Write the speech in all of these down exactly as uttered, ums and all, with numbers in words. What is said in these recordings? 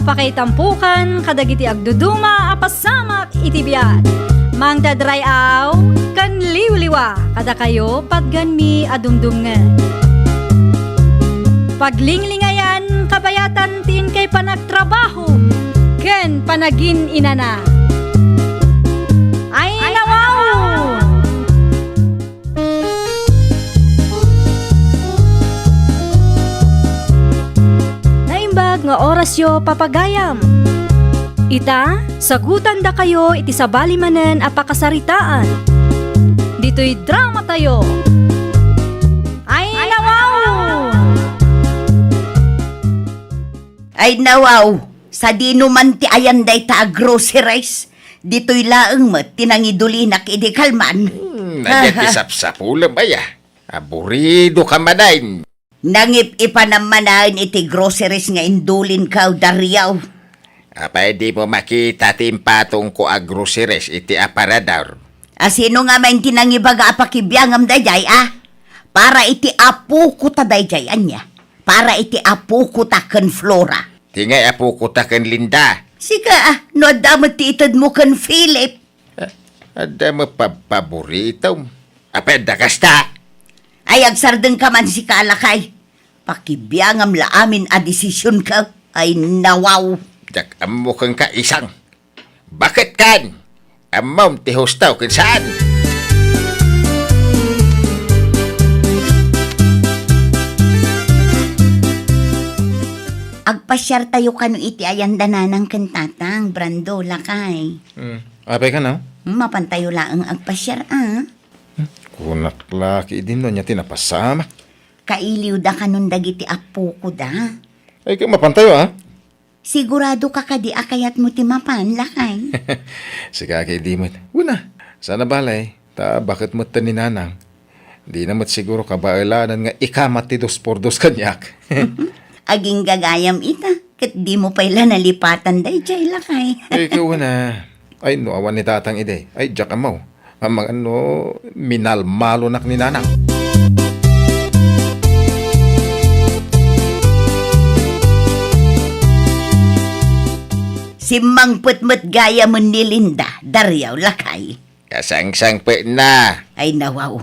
Pakaitampukan kadagiti agduduma a pasamak iti biag. Mangdadray-aw ken liwliwa kadakayo patganmi a dumdumngeg. Paglinglingayan kabayatan ti inkay panagtrabaho ken panagin-inana. Ay, nawaw! Naimbag nga orasyo, papagayam. Ita, sagutandakayo iti sabali manen a pakasaritaan. Ditoy dramatayo. Ay, nawaw! Ay, nawaw! Sadino man ti ayan dayta a groceries? Ditoy laeng met ti nangidolinak idi kalman. Hmm, ania ti sapsapulem, aya? Aburido ka manen. Nangip-ipanam manen iti groceries nga indulinko, Dario. Apay di mo makita ti impatongko a groceries iti aparador? A, sino ngamin ti nangibaga a pakibiangam daydiay, a? Para iti apoko ta daydiay, ania? Para iti apoko ta ken Flora. Ti ngay apoko ta ken Linda? Sika, a, no adda met ti itedmo ken Philip. Ah, adda met pab-, paboritom. Apay adda kasta? Ay, agsardengka man sika, lakay. Pakibiangam la amin a desisionko. Ay, nawaw. Diak ammo kenka, Isang. Baket kan? Ammom ti husto ken saan. Agpasiartayo kano iti ayan da nanang ken tatang, Brando, lakay. Hmm. Apay kano? Mapantayo laeng agpasiar, a. Hmm. Kunak la ket idi no ania ti napasamak. Kailiwda kanon dagiti appokoda. Ay, ket mapantayo, a. Siguradoka kadi a kayatmo ti mapan, lakay? Sika ket idi met. Wen a, saan a bale, ta baket met ni nanang. Dina met siguro kabaelanan nga ikamat ti dos por dos kaniak. Agingga gayam ita, ket dimo pay la nalipatan daydiay, lakay. Ay, ket wen a. Ay, no awan ni tatang idi, ay, diak ammo. Amangan no minalmalonak ni nanang. Simmangpet met gayamen ni Linda, Dario, lakay. Kasangsangpetna. Ay, nawaw.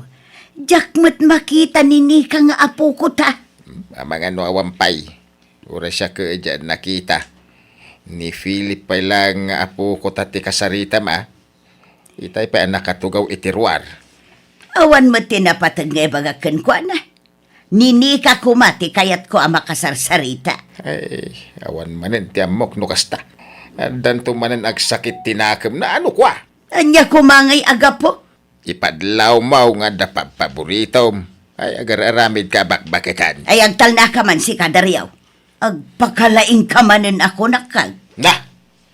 Diak met makita ni Nika nga apoko ta. Amangan no awan pay. Uray siak ket diak nakita. Ni Philip pay la nga apoko ta ti kasaritam, a. Itay pay a nakatugaw iti ruar. Awan met ti napateg nga ibagak kenkuana. Ni Nika koma ti kayatko a makasarsarita. Ay, awan manen ti ammok no kasta. Addanto manen agsakit ti nakemna. Ano kua? Ania koma ngay a gapu? Ipadlawmo nga adda pabpaboritom. Ay, agar-aramid ka bakbaketan. Ay, agtalnaka man sika, Dario. Agpakalaing ka manen a kunak. Na,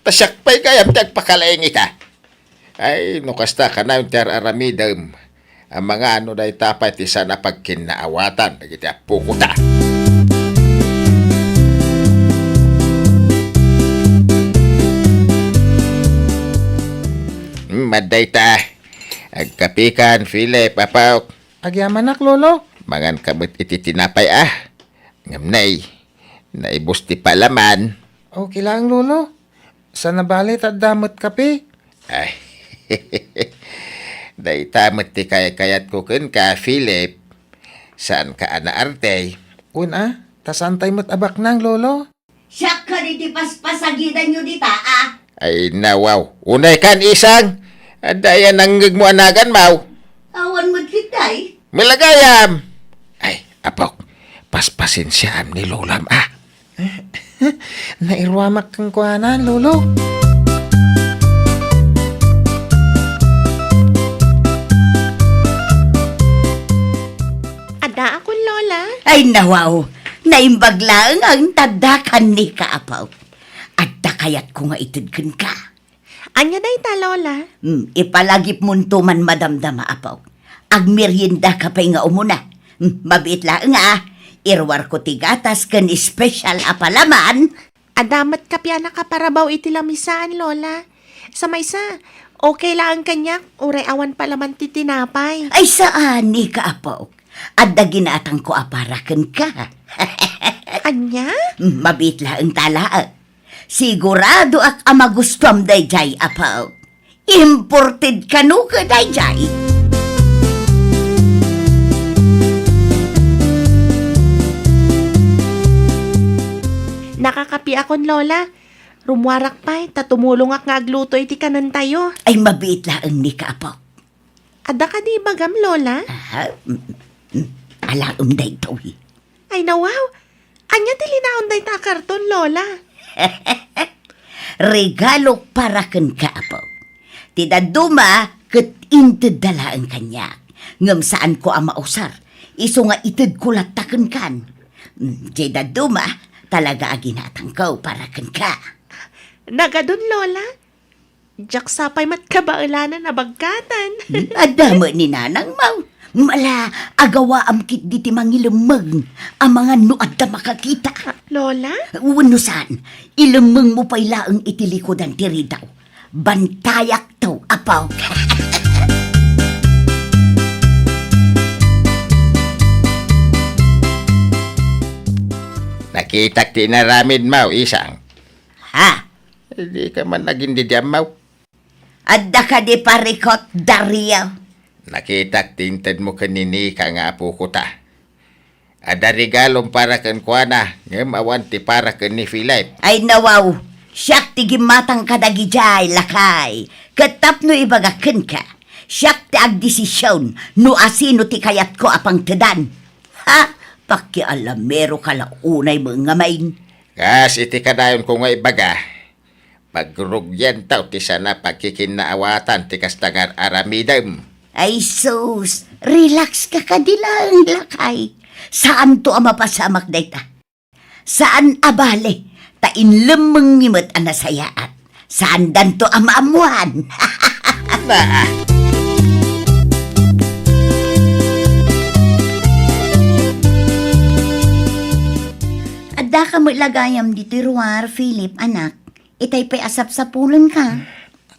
ta siak pay gayam ti agpakalaing ita. Ay, no kasta, kanayon ti ar-aramidem. Amangan no dayta pay ti saan a pagkinnaawatan dagiti apoko ta. Hmm, adda ita. Agkapikan, Philip, apok. Agyamanak, Lolo. Manganka met iti tinapay, a. Ngem nay, naibus ti palaman. Okay laeng, Lolo. Saan a bale ta adda met kape? Ay, dayta met ti kaykayatko kenka, Philip. Saanka a naarte. Wen a, ta saantay met a baknang, Lolo. Siak kadi ti paspasagidanyo dita, a. Ay, nawaw. Unay kan, Isang. Adda aya nangngegmo a naganmaw? Awan met ketdi. Malagayam. Ay, apok, paspasensiaam ni lolam, a. Nairuamak kenkuana, Lolo. Addaakon, Lola. Ay, nawaw. Naimbag laeng ta addakan, Nika, apok. Adda kayatko nga ited kenka. Ania dayta, Lola? Hmm, ipalagipmonto man madamdama, apok. Agmeriendaka pay nga umuna. Hmm, mabiit laeng, a. Iruarko ti gatas ken espesyal a palaman. Adda met kape a nakaparabaw iti lamisaan, Lola. Sa maysa, okay laeng kaniak, uray awan palaman ti tinapay. Ay, saan, Nika, apok. Adda ginatangko a para kenka. Ania? Hmm, mabiit laeng ta laeng. Siguradoak a magustuam daydiay, Apo. Imported kano ket daydiay. Nakakapiakon, Lola. Rummuarak pay, ta tumulongak nga agluto iti kanentayo. Ay, mabiit laeng ni Apo. Adda kadi ibagam, Lola? Aha, mm, mm, alaem daytoy. Ay, nawaw! Ania ti linaon dayta a karton, Lola? Regalo para kenka, Apo. Ti dadduma ket intedda laeng kaniak. Ngem saanko a mausar. Isu nga itedko latta kenkan. Mm, diay dadduma, talaga a ginatangko para kenka. Nagadun, Lola? Diak sapay met kabaelanan a bagkatan. Hmm, adda met ni nanangmo. Ala, agawaam ketdi ti mangilemmeng amangan no adda makakita. Ah, Lola? Wenno saan, ilemmengmo pay laeng iti likudan ti ridaw. Bantayakto, Apo. Nakitak ti inaramidmo, Isang. Ha? Dika man nagin didiammo. Adda kadi parikot, Dario? Nakitak ti intedmo ken ni Nika nga apoko ta. Adda regalom para kenkuana, ngem awan ti para ken ni Philip. Ay, nawaw, siak ti gimmatang kadagidiay, lakay. Ket tapno ibagak kenka, siak ti agdesision no asino ti kayatko a pangtedan. Ha? Pakialameroka la unay met ngamin. Kas iti kadayonko nga ibaga, pagrugianto ti saan a pagkikinnaawatan ti kasta nga ar-aramidem. Ay sus, relax ka kadi laeng, lakay. Saanto a mapasamak dayta. Saan a bale, ta inlemmengmi met a nasayaat. Saandanto a maammoan. Naa. Addaka met la gayam ditoy ruar, Philip, anak. Itay pay a sapsapulenka.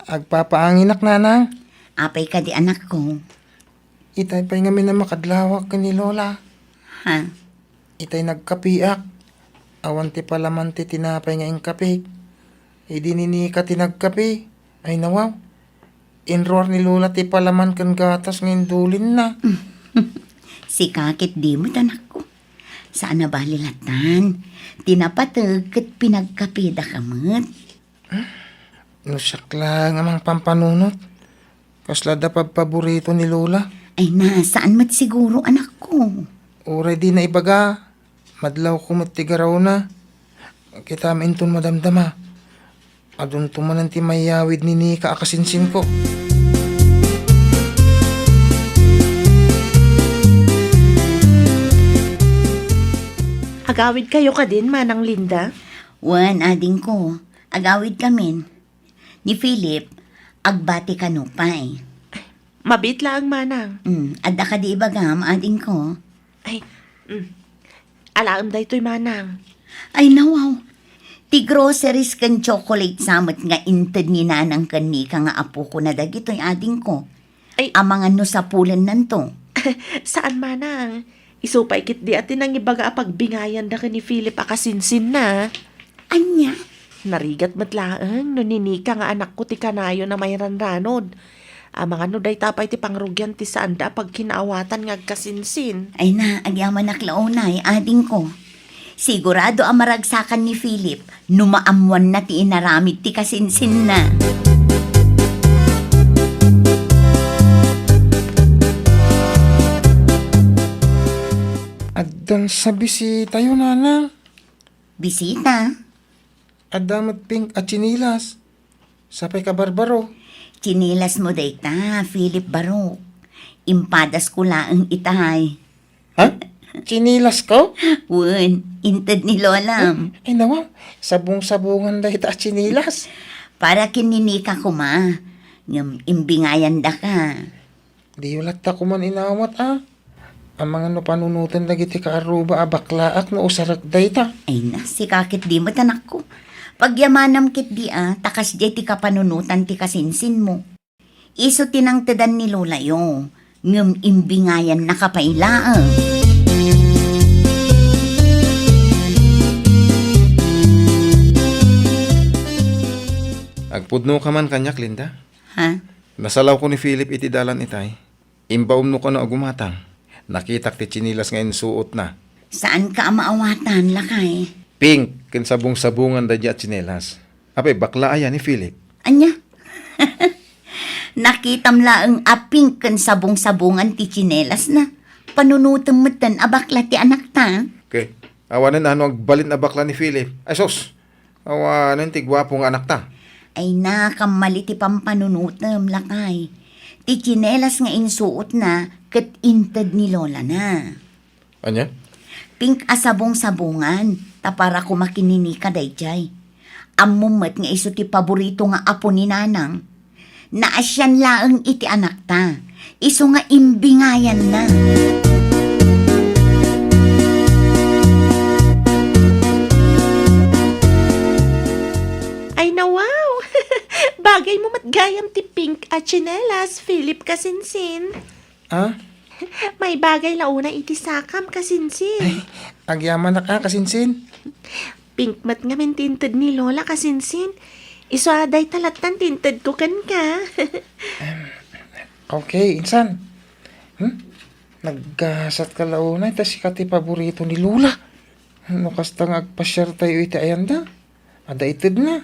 Agpapaanginak, nanang. Apay kadi, anakko? Itay pay ngamin a makadlawak ken ni Lola. Ha? Itay nagkapiak. Awan ti palaman ti tinapay nga inkapik. Idi ni Nika ti nagkapi, ay nawaw. Inruar ni Lola ti palaman ken gatas nga indulinna. Sika ketdi met, anakko. Saan a bale latan. Ti napateg ket pinagkapidaka met. No siak laeng a mangpampanunot, kasla adda pabpaborito ni Lola. Ay na, saan met siguro, anakko? Uray dina ibaga, madlawko met ti garawna. Kitam inton madamdama. Adunto manen ti mayawid ni Nika a kasinsinko. Agawidkayo kadin, Manang Linda? Wen, adingko. Agawidkamin. Ni Philip, agbati kano pay. Mabiit laeng, manang. Mm, adda kadi ibagam, adingko? Ay, mm. Alaem daytoy, manang. Ay, nawaw. Ti groceries ken chocolate sa met nga inted ni nanang ken Nika nga apokona dagitoy, adingko. Ay. Amangan no sapulennanto. Saan, manang. Isu pay ketdi a ti nangibaga a pagbingayanda ken ni Philip a kasinsinna. Ania? Narigat met laeng no ni Nika nga anakko ti kanayon a mairanranod. Amangan no dayta pay ti pangrugian ti saanda a pagkinaawatan nga agkasinsin. Ay na, agyamanak la unay, adingko. Sigurado a maragsakan ni Philip no maammoanna ti inaramid ti kasinsinna. Addan sa bisitayo, nanang. Bisita? Adda met pink a tsinilas. Sapay ka, Barbaro. Tsinilasmo dayta, Philip Barok. Impadasko laeng itay. Ha? Tsinilasko? Wen, inted ni Lolam. Ay, nawa, sabong-sabongan dayta a tsinilas. Para ken ni Nika koma, ngem imbingayandaka. Diyo latta koman inawat, a. Amangan no panunoten dagiti kaarruba a baklaak no usarek dayta. Ay na, sika ketdi met, anakko. Pagyamanam ketdi, a, ta kasdiay ti kapanunotan ti kasinsinmo. Isu ti nangtedan ni lolayo, ngem imbingayannaka pay laeng. Pudno ka man kaniak, Linda? Ha? Nasalawko ni Philip iti dalan itay. Imbaonmo kano a gumatang. Nakitak ti tsinelas nga insuotna. Saanka a maawatan, lakay? Pink ken sabong-sabongan daydi a tsinelas. Apay, bakla aya ni Philip? Ania? Nakitam laeng a pink ken sabong-sabongan ti tsinelasna. Panunotem metten a bakla ti anakta. Okay. Awanen no agbalin a bakla ni Philip. Ay sus! Awanen ti guapo nga anakta. Ay na, kammal iti pampanunotem, lakay. Ti tsinelas nga insuotna ket inted ni lolana. Ania? Pink a sabong-sabongan, ta para koma ken ni Nika daydiay. Ammom met nga isu ti paborito nga apo ni Nanang. Naasian laeng iti anakta, isu nga imbingayanna. Ay, na wow! Bagay mo met gayam ti pink a tsinelas, Philip, kasinsin. Ah? Maibagay la unay iti sakam, kasinsin. Ay, agyamanak a, kasinsin. Pink met ngamin ti inted ni Lola, kasinsin. Isu a dayta lattan ti intedko kenka. Em, okay, insan. Hmm? Naggasat ka la unay, ta sika ti paborito ni Lola. No kasta nga agpasiartayo iti ayanda, adda itedna.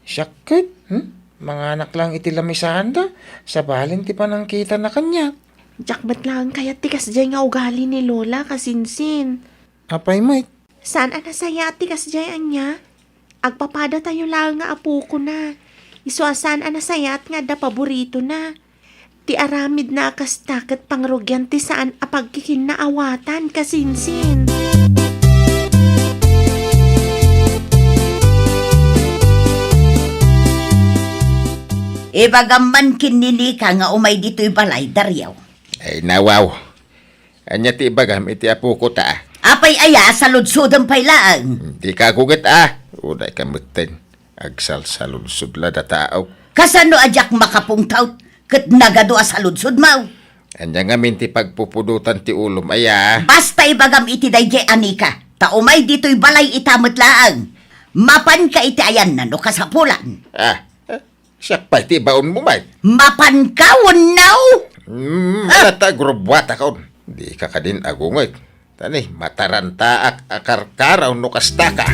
Siak ket, hmm? Manganak laeng iti lamisanda, sabalen ti panangkitana kaniak. Diak met laeng kayat ti kasdiay nga ugali ni Lola, kasinsin. Apay met? Saan a nasayaat ti kasdiay ania? Agpapadatayo laeng nga apokona. Isu a saan a nasayaat nga adda paboritona. Ti aramidna a kasta ket pangrugian ti saan a pagkikinnaawatan, kasinsin. Ibagam man ken ni Nika nga umay ditoy balay, Dario. Ay, nawaw. Ania ti ibagam iti apoko ta? Apay aya, saludsodem pay laeng. Dika agunget a. Unay ka metten. Agsalsaludsod la da tao. Kasano a diak makapungtot ket nagadu a saludsodmo? Ania ngamin ti pagpupudotan ti ulom aya? Basta ibagam iti daydiay a Nika, ta umay ditoy balay ita met laeng. Mapanka iti ayanna no kasapulan. Ah, eh, siak pay ti ibaonmo met. Mapanka wenno? Hmm, ah! Nata, grubuatakon. Dika kadin agunget. Tani, matarantaak a karkaraw no kastaka.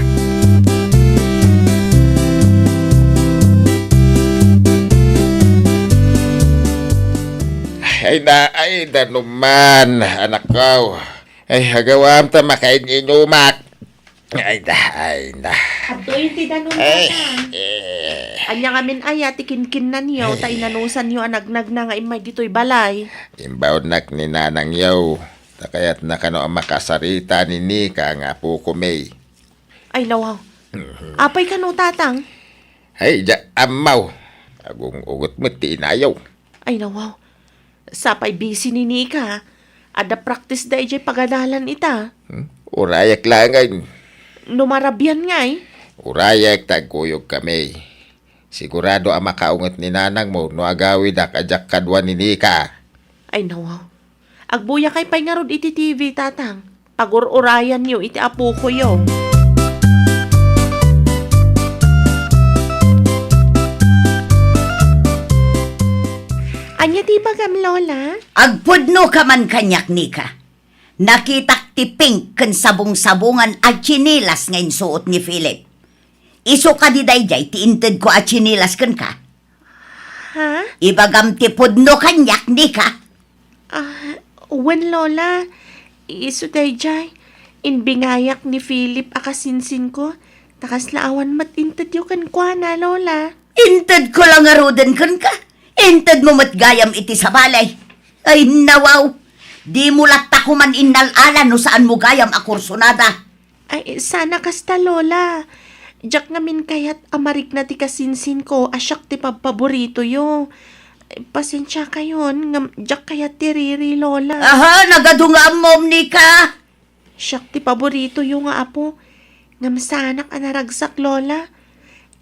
Ay na, ay, danuman, anakko. Ay, agawam ta makain-inumak. Ay da, ay da. Adtoy ti danum, Ay, Tatang. Eh. Ania ngamin aya ti kinkinnanyo, ta inanusanyo a nagnagna nga immay ditoy balay? Imbaonnak ni Nanangyo. Ta kayatna kano a makasarita ni Nika nga apoko, May. Ay, nawaw. Mhm. Apay kano, Tatang? Ay, diak ammo. Agung-ugot met ti inayo. Ay, nawaw. Sapay busy ni Nika. Adda practice da idiay pagadalan ita. Hmm? Urayak laeng. No marabian ngay? Urayak ta agkuyogkami. Sigurado a makaunget ni nanangmo no agawidak a diak kadua ni Nika. Ay, nawaw. Agbuyakay pay ngarud iti T V, Tatang. Pagur-urayanyo iti apokoyo. Ania ti ibagam, Lola? Agpudno ka man kaniak, Nika. Nakitak ti pink ken sabong-sabongan a tsinelas nga insuot ni Philip. Isu kadi daydiay ti intedko a tsinelas kenka? Ha? Ibagam ti pudno kaniak, Nika. Ah, wen, Lola. Isu daydiay. Imbingayak ni Philip a kasinsinko. Ta kasla awan met intedyo kenkuana, Lola. Intedko la ngaruden kenka. Intedmo met gayam iti sabali. Ay, nawaw. Dimo latta koman innal-ala no saanmo gayam a kursunada. Ay, saan a kasta, Lola. Diak ngamin kayat a marikna ti kasinsinko a siak ti pabpaboritoyo. Ay, pasensiakayon, ngem diak kayat ti riri, Lola. Aha, nagadu nga ammom, Nika. Siak ti paboritoyo nga apo. Ngem saanak a naragsak, Lola.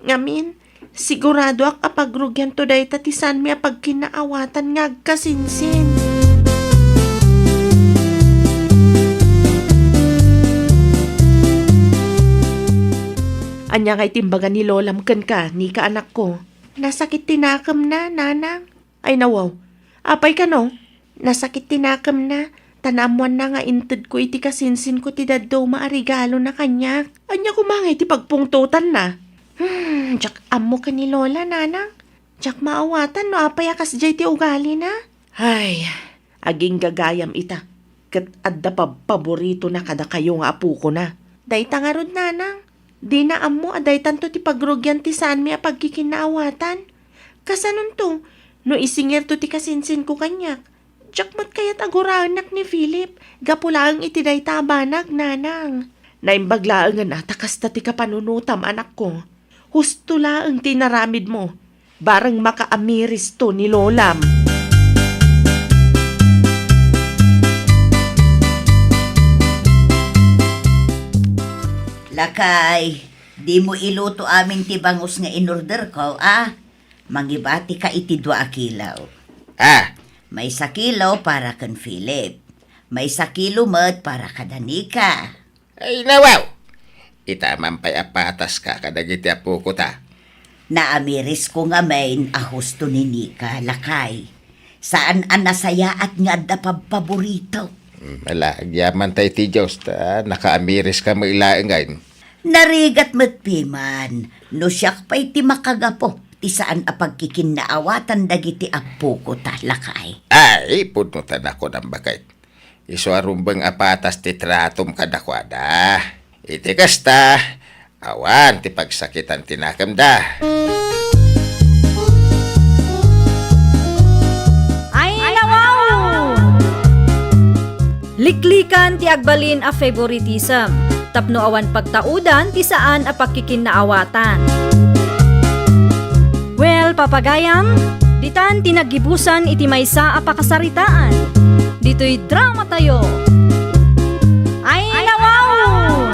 Ngamin, siguradoak a pagrugianto dayta ti saanmi a pagkinnaawatan nga agkasinsin. Ania ngay ti imbaga ni Lolam kenka, Nika, anakko? Nasakit ti nakemna, nanang. Ay, nawaw. Apay kano? Nasakit ti nakemna, ta naammoanna nga intedko iti kasinsinko ti dadduma a regalona kaniak. Ania koma ngay ti pagpungtotanna? Hmm, diak ammo ken ni Lola, nanang. Diak maawatan no apay a kasdiay ti ugalina. Ay, agingga gayam ita, ket adda pabpaboritona kadakayo nga apokona. Dayta ngarud, nanang. Dina ammo a daytanto ti pagrugian ti saanmi a pagkikinnaawatan. Kasanonto, no isingirto ti kasinsinko kaniak? Diak met kayat a guraennak ni Philip, gapu laeng iti dayta a banag, nanang. Naimbag laengen a ta kasta ti kapanunotam, anakko. Husto laeng ti inaramidmo. Bareng makaamiristo ni lolam. Lakay, dimo iluto amin ti bangus nga inorderko, a? Mangibatika iti dua a kilo. Ah. Maysa kilo para ken Philip. Maysa kilo met para kada Nika. Ay, nawaw! Ita man pay a pataska kadagiti apokota. Naamirisko ngamin a husto ni Nika, lakay. Saan a nasayaat nga adda pabpaborito. Hmm, ala, agyamanta iti Dios, ta nakaamiriska met laengen. Narigat met piman, no siak pay ti makagapu ti saan a pagkikinnaawatan dagiti apokota, lakay. Ay, pudno ta nakunam, baket. Isu a rumbeng a patas ti tratom kadakuada. Iti kasta, awan ti pagsakitan ti nakemda. Ay, nawaw! Liklikan ti agbalin a favoritism tapno awan pagtaudan ti saan a pagkikinnaawatan. Well, papagayam, ditan ti naggibusan iti maysa a pakasaritaan. Ditoy dramatayo. Ay, nawaw!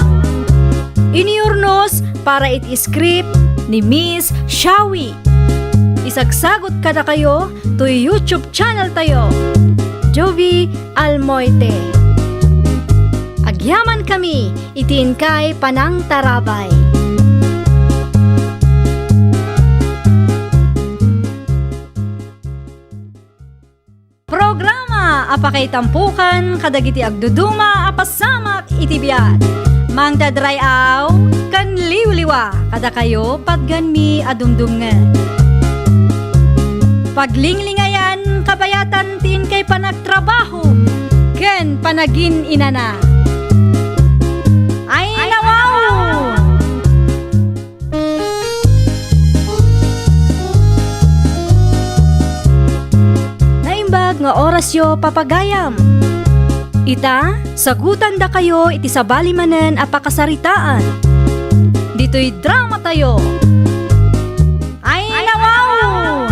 Iniurnos para iti script ni Miss Shawi. Isagsagot kadakayo toy YouTube channel tayo, Jovi Almoite. Agyaman kami iti inkay panangtarabay. Programa a pakaitampokan kadagiti agduduma a pasamak iti biag. Mangdadray-aw ken liwliwa kadakayo patganmi a dumdumngeg. Paglinglingayan kabayatan ti inkay panagtrabaho ken panagin-inana. Ay, nawaw! Naimbag nga orasyo, papagayam. Ita, sagutandakayo iti sabali manen a pakasaritaan. Ditoy dramatayo. Ay, nawaw!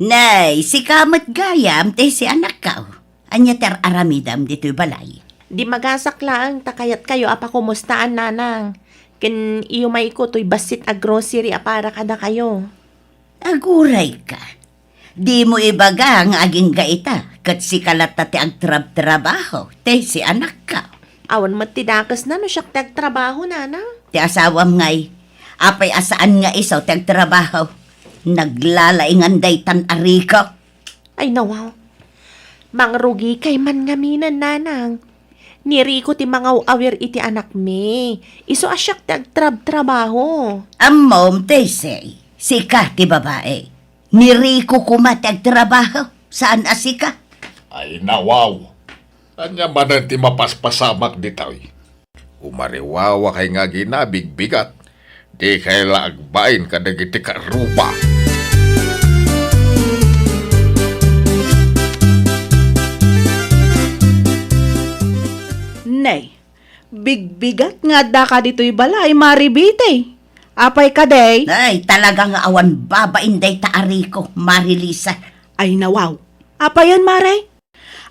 Nay, sika met gayam, Tessie, anakko. Ania ti ar-aramidem ditoy balay? Dimagasak laeng ta kayatkayo a pakumustaan, nanang. Ken iyumayko toy bassit a grocery a para kadakayo. Agurayka. Dimo ibaga nga agingga ita, ket sika latta ti agtrabtrabaho, Tessie, anakko. Awan met ti dakesna no siak ti agtrabaho, nanang. Ti asawam ngay, apay a saan nga isu ti agtrabaho? Naglalaingan daytan a riko. Ay, nawaw. Mangrugikay man ngaminen, nanang. Ni Rico ti mangaw-awir iti anakmi. Isu a siak ti agtrabtrabaho. Ammom, Tessie, sika ti babai. Ni Rico koma ti agtrabaho, saan a sika. Ay, nawaw. Ania manen ti mapaspasamak ditoy? Umariwawakay nga aginabigbigat, dikay la agbain kadagiti karuba. Nay, bigbigat nga addaka ditoy balay, Mari Biti. Apay kadi? Ay, talaga nga awan babain dayta a Rico, Mari Lisa. Ay, nawaw. Apayen, Mari?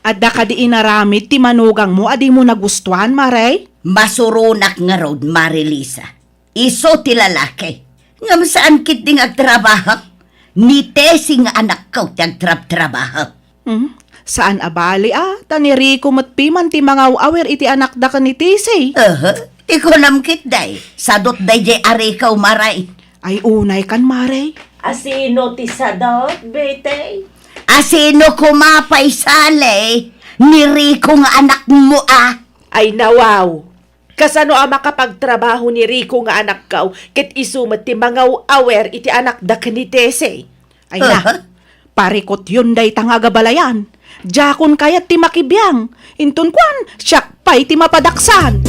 Adda kadi inaramid ti manugangmo a dimo nagustuan, Mari? Masuronak ngarud, Mari Lisa. Isu ti lalaki. Ngem saan ketdi nga agtrabaho. Ni Tessie nga anakko ti agtrabtrabaho. Hmm? Saan a bali a, ta ni Rico met piman ti mangaw-awir iti anakda ken ni Tessie. Aha, ti kunam ketdi. Sadut daydiay a Rico, Mari. Ay, unay kan, Mare. Asino ti sadot, Betty? Asino kuma pay, Sally? Ni Rico nga anakmo, a? Ay, nawaw. Kasano a makapagtrabaho ni Rico nga anakko, ket isu met ti mangaw-awer iti anakda ken ni Tessie? Ay na, Aha. Parikotyon dayta nga agabalayan. Diakon kayat ti makibiang. Inton kuan, siak pay ti mapadaksan.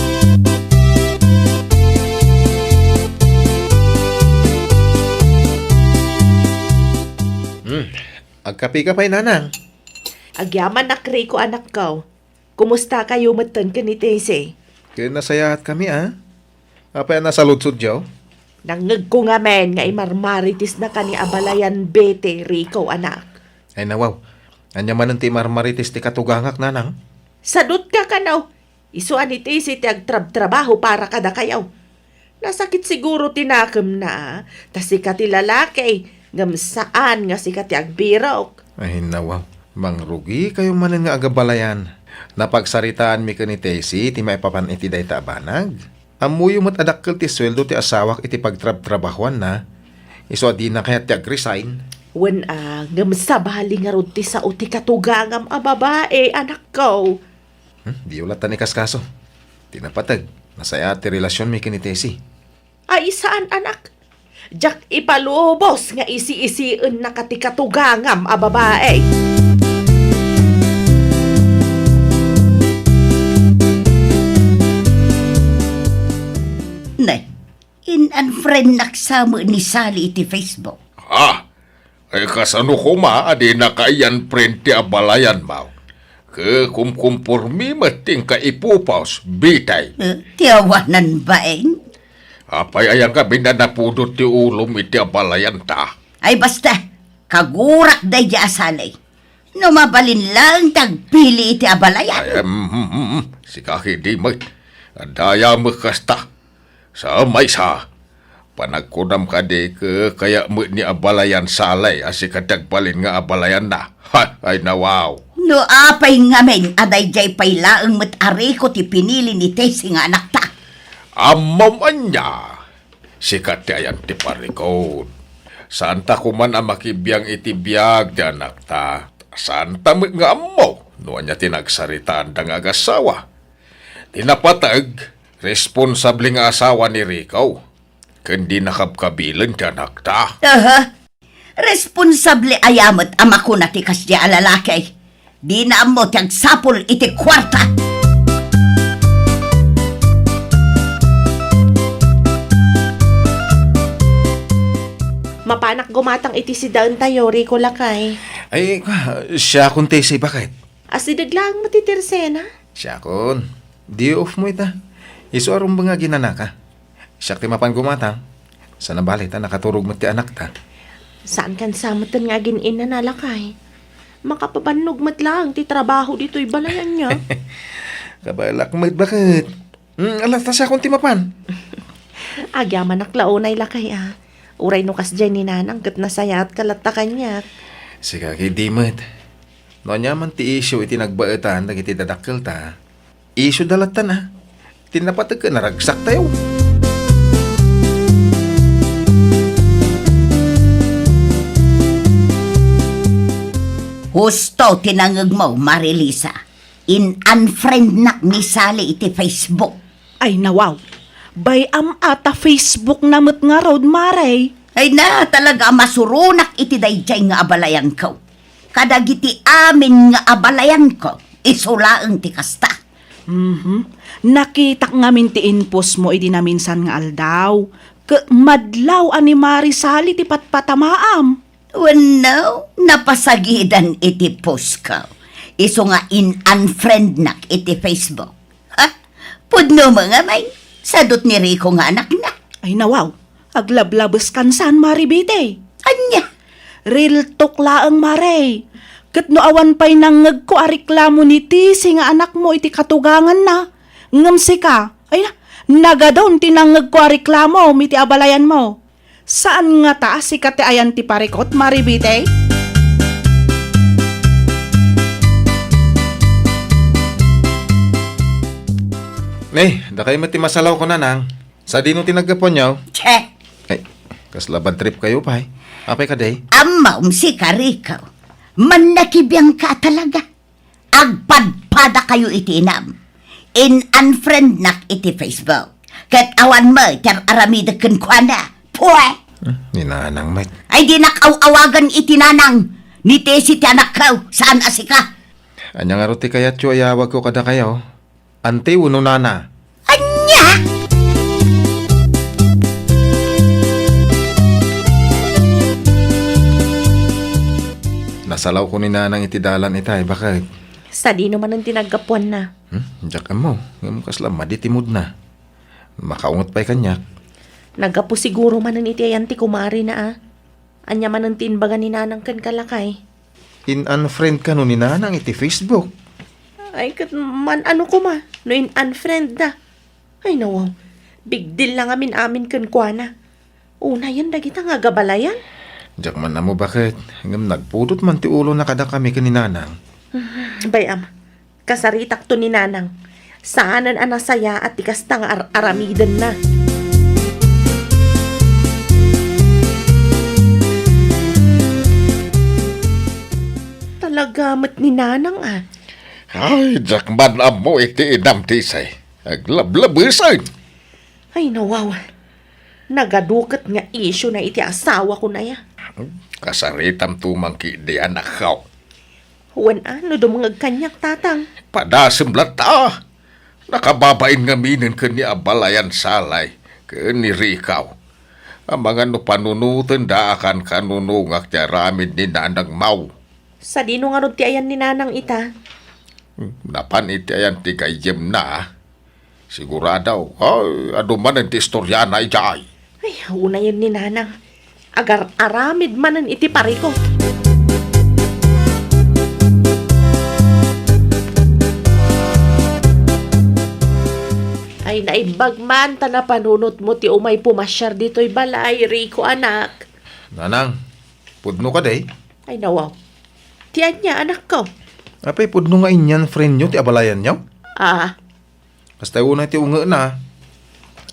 Hmm. Agkapika pay, nanang? Agyamanak, Rico, anakko. Kumusta kayo metten ken ni Tessie? Ken nasayaat kami, a? Apay a nasaludsodyo? Nangngegko ngamin nga imarmaritisnaka ni abalayan Betty, Rico, anak. Ay, nawaw. Ania manen ti imarmaritis ti katugangak, nanang? Sadutka kano. Isu a ni Tessie ti agtrabtrabaho para kadakayo. Nasakit siguro ti nakemna, a? Ta sika ti lalaki, ngem saan nga sika ti agbirok. Ay, nawaw. Mangrugi kayo manen nga agabalayan. Napagsaritaanmi ken ni Tessie ti maipapan iti dayta a banag. Ammoyo met a dakkel ti sueldo ti asawak iti pagtrabtrabahoanna. Isu a dina kayat ti agresign. Wen a, ngem sabali ngarud ti sao ti katugangam a babae, anakko. Hmm, diyo latta ni kaskaso. Ti napateg, nasayaat ti relasionmi ken ni Tessie. Ay, saan, anak? Diak ipalubos nga isi-isiennaka ti katugangam a babae. Ne, in-unfriendnak sa met ni Sally iti Facebook. Ha? Ay, kasano koma a dinaka i-unfriend ti abalayanmo? Ket kumkumpormi met ti inka ipupos, Betty. Eh, ti awanan baeng? Apay aya ngamin a napudot ti ulom iti abalayanta? Ay, basta, kagurak daydiay a Sally. No mabalin laeng ti agpili iti abalayan. Ay, em, em, em, em. Sika ketdi met. Adda aya met kasta. Sa maysa, panagkunam kadi ket kayat met ni abalayan Sally a sika ti agbalin nga abalayanna? Ha, ay nawaw. No apay ngamin a daydiay pay laeng met a Rico ti pinili ni Tessie nga anakta? Ammom ania? Sika ti ayan ti parikot. Saanta koman a makibiang iti biag ti anakta. Saanta met nga ammo no ania ti nagsaritaanda nga agasawa. Ti napateg, responsable nga asawa ni Rico. Ken di nakabkabilen ti anakta. Aha. Responsable aya met a makuna ti kasdiay a lalaki. Dina ammo ti agsapul iti kuarta. Mapanak gumatang iti sidaentayo, Rico lakay. Ay, siakon ti sibaket. Asideg laeng met ti tersena? Siakon. Day off mo ita. Isu a rumbeng nga aginanaka. Siak ti mapan gumatang. Sana bali ta nakaturog met ti anakta. Saankan sa metten nga agin-inana lakay. Makapabannog met laeng ti trabaho ditoy balayan niya. Kabalak met baket. Hmm, ala, ta siakon ti mapan. Agyamanak la unay lakay a. Uray no kasdiay ni nanang ket nasayaatka latta kaniak. Sika ketdi met. No ania man ti isyu iti nagbaetan dagiti dadakkelta, isyu da lattan a. Ti napateg ket naragsaktayo. Husto ti nangngegmo, Marilisa. In-unfriendnak ni Sally iti Facebook. Ay, nawaw. Bay-am a ta Facebook na met ngarud, Mare. Ay na, talaga a masuronak iti daydiay nga abalayanko. Kadagiti amin nga abalayanko, isu laeng ti kasta. Mhm. Nakitak ngamin ti inpostmo idi naminsan nga aldaw. Ket madlaw a ni Mare Sally ti patpatamaam. Wenno, napasagidan iti postko. Isu nga in-unfriendnak iti Facebook. Ha? Pudno met ngamin, sadot ni Rico nga anakna. Ay, nawaw, aglablabeskan saan, Mare Betty. Ania? Real talk laeng, Mare. Ket no awan pay nangngegko a reklamo ni Tessie nga anakmo iti katuganganna, ngem sika, ay na, nagadun ti nangngegko a reklamom iti abalayanmo. Saan ngata a sika ti ayan ti parikot, Mare Betty? Ne, dakay met ti masalawko, nanang. Sadino ti naggapuanyo? Che! Ay, Kasla bad trip kayo pay. Apay kadi? Ammom, sika, Rico. Mannakibiangka talaga. Agpadpadakayo iti inam. In-unfriendnak iti Facebook. Ket awan met ti ar-aramidek kenkuana. Pue! Hmm, ni Nanang met. Ay, dinak aw-awagan iti Nanang. Ni Tessie ti anakko, saan a sika. Ania ngarud ti kayatyo a iyawagko kadakayo? Auntie wenno nana? Ania? Nasalawko ni Nanang iti dalan itay, baket? Sadino manen ti naggapuanna? Hmm? Diak ammo. Ngem kasla madi ti moodna. Makaunget pay kaniak. Naggapu siguro manen iti ayan ti kumarina, a. Ania manen ti imbaga ni Nanang kenka, lakay? In-unfriend kano ni Nanang iti Facebook. Ay, ket man-ano koma no in-unfriendda? Ay, nawaw. Big deal la ngamin amin kenkuana. Unayen dagita nga agabalayan. Diak man ammo baket, ngem nagpudot man ti ulona kadakami ken ni Nanang. Bay-am, kasaritakto ni Nanang. Saanen a nasayaat ti kasta nga ar-aramidenna. Talaga met ni Nanang, a. Ay, diak man ammo iti inam, Tessie. Aglablabesen. Ay, nawaw. Nagadu ket nga isyu na iti asawako na ya. Kasaritam tumang ketdi, anakko. Wen a, no dumngeg kaniak, Tatang. Padasem latta. Nakababain ngaminen ken ni Abalayan Salay ken ni Rico. Amangan no panunotenda a kankanunongak ti aramid ni Nanang Mau. Sadino ngarud ti ayan ni Nanang ita? Napan iti ayan ti gayyemna. Sigurado, ay, adu manen ti istoriana idiay. Ay, unayen ni Nanang. Agar-aramid manen iti pariko. Ay, naimbag man ta napanunotmo ti umay pumasiar ditoy balay, Rico, anak. Nanang, pudno kadi? Ay, nawaw. Ti ania, anakko? Apay pudno nga in-unfriendyo ti abalayanyo? Ah, Kasta unay ti ungekna.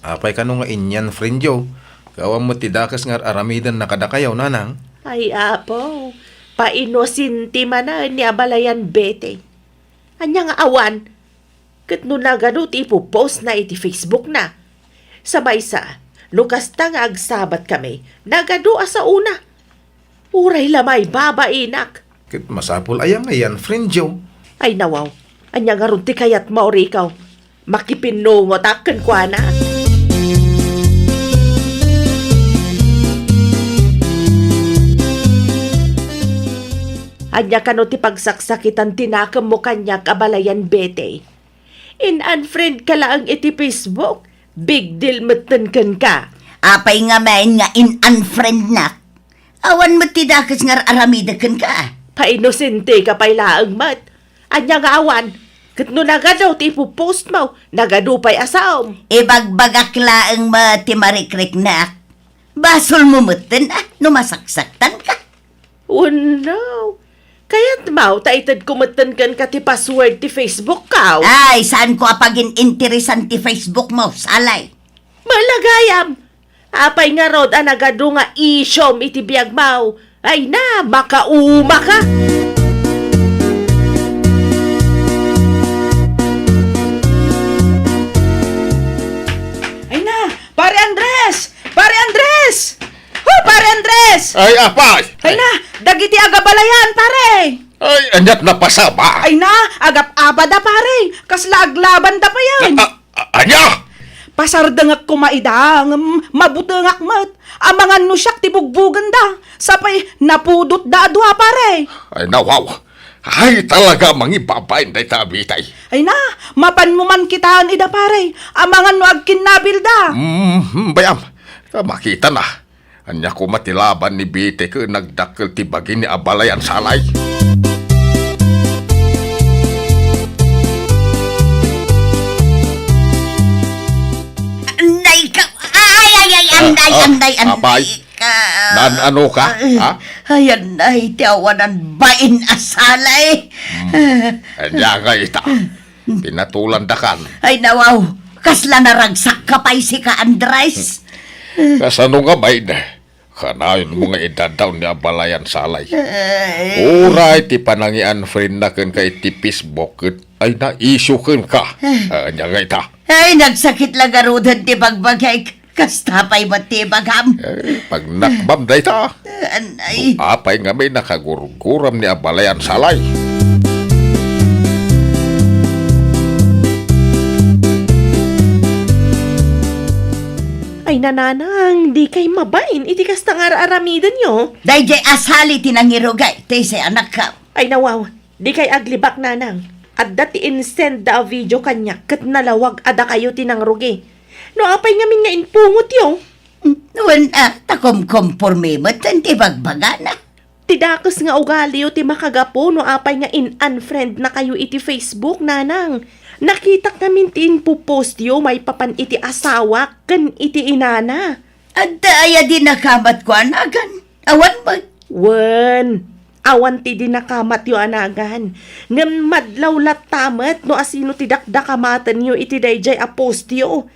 Apay kano nga in-unfriendyo? Ket awan met ti dakes nga ar-aramidenna kadakayo, Nanang. Ay, Apo, painosente manen ni abalayan Betty. Ania nga awan? Ket no nagadu ti ipopost na iti Facebook na. Sa maysa, no kasta nga agsabat kami, nagadu a saona. Uray la maibabainak. Ket masapul aya nga yan, friend Joe? Ay, nawaw. Ania ngarud ti kayatmo, Rico? Makipinnungotak kenkuana? Ania kano ti pagsaksakitan ti nakemmo kaniak a balayan, Betty? In-unfriend ka laeng iti Facebook, big deal metten kenka. Apay ngamin nga in-unfriendnak? Awan met ti dakes nga ar-aramidek kenka. Painosente ka pay laeng met. Ania nga awan? Ket no nagadu ti ipopost mo, nagadu pay a saom. Ibagbagak laeng met ti marikriknak. Basolmo metten, a, no masaksaktanka. Oh no! Kayatmo ta itedko metten kenka ti password ti Facebook ko? Ay, saanko a pagin-interesan ti Facebook mo, Salay. Malagayam! Apay ngarud a nagadu nga isyom iti biagmo? Ay na, makaumaka! Ay na, Pare Andres! Pare Andres! Oh, Pare Andres! Ay, apay! Ay na, dagiti agabalayan, pare! Ay, aniat napasama? Ay na, agap-apada, pare. Kasla aglabanda payen. A-, a-, ania? Pasardengek koma ida, ngem mabutengak met. Amangan no siak ti bugbugenda. Sapay napudotda a dua, pare. Ay, nawaw. Ay, talaga mangibabain dayta a bitay. Ay na, mapanmo man kitaen ida, pare. Amangan no agkinnabilda. Mm, bayam. Makita na. Ania koma ti laban ni Bite ken nagdakkel ti bagi ni Abalayan Salay? Anday ka! Ay, ay, ay, anday, Ah, ah, anday, anday apay? Ka. Nan-ano ka? Ay, Ha? Ay, anday, ti awanan bain a Salay. Hmm. Ania nga ita? Pinatulandakan. Ay, nawaw, kasla naragsak ka pay sika, Andres. Kasano nga bain? Kanayonmo nga idadaw ni abalayan Salay. Ay. Uray ti panangi-unfriendna kenka iti Facebook ket ay naisukenka. Ah, ania nga ita? Ay, nagsakit la garuden ti bagbagik. Kasta pay met ti ibagam. Eh, pagnakbam dayta. Anay. No apay ngamin a kagurguram ni abalayan Salay? Ay, nanang, dikay mabain iti kasta nga ar-aramidenyo. Daydiay a Salay ti nangirugay, ti si anakko. Ay, nawaw, dikay aglibak, nanang. Adda ti insend da a video kaniak ket nalawag a dakayo ti nangrugi. No apay ngamin nga impungotyo? Wen, ah, ta kumkomporme met ti bagbagana. Ti dakes nga ugaliyo ti makagapu no apay nga in-unfriendnakayo iti Facebook, nanang. Nakitak ngamin ti impopostyo maipapan iti asawak ken iti inana. Adda aya di nakamatko a nagan? Awan met. Wen, awan ti di nakamatyo a nagan. Ngem madlaw latta met no asino ti dakdakamatenyo iti daydiay a postyo.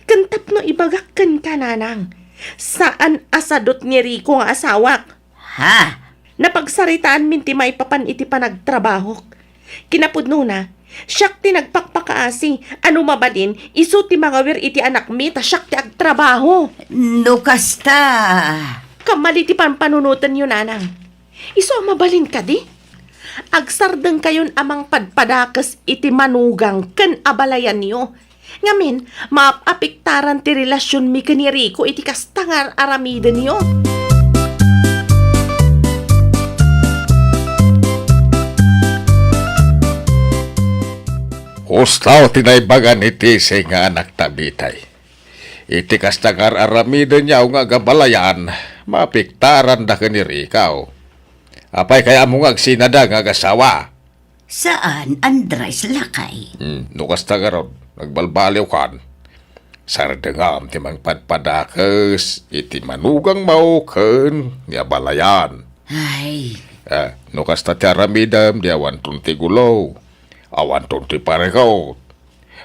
Ken tapno ibagak kenka, nanang, saan a sadut ni Rico nga asawak. Ha? Napagsaritaanmin ti maipapan iti panagtrabahok. Kinapudnona, siak ti nagpakpakaasi a no mabalin, isu ti mangawir iti anakmi ta siak ti agtrabaho. No kasta. Kammali ti panpanunotenyo, nanang. Isu a mabalin kadi? Agsardengkayon a mangpadpadakes iti manugang ken abalayanyo. Ngamin, maap-apektaran ti relasionmi ken ni Rico iti kasta nga ar-aramidenyo. Husto ti naibaga ni Tisi nga anakta bitay. Iti kasta nga ar-aramidenyo nga agabalayan, maapektaranda ken ni Rico. Apay kayatmo nga agsinada nga agasawa? Saan, Andres, lakay. Hmm, no kasta garud, nagbalbaliwkan. Sardengam ti mangpadpadakes iti manugangmo ken ni abalayan. Ay. Eh, no kasta ti aramidem, di awanton ti gulo, awanton ti parikut.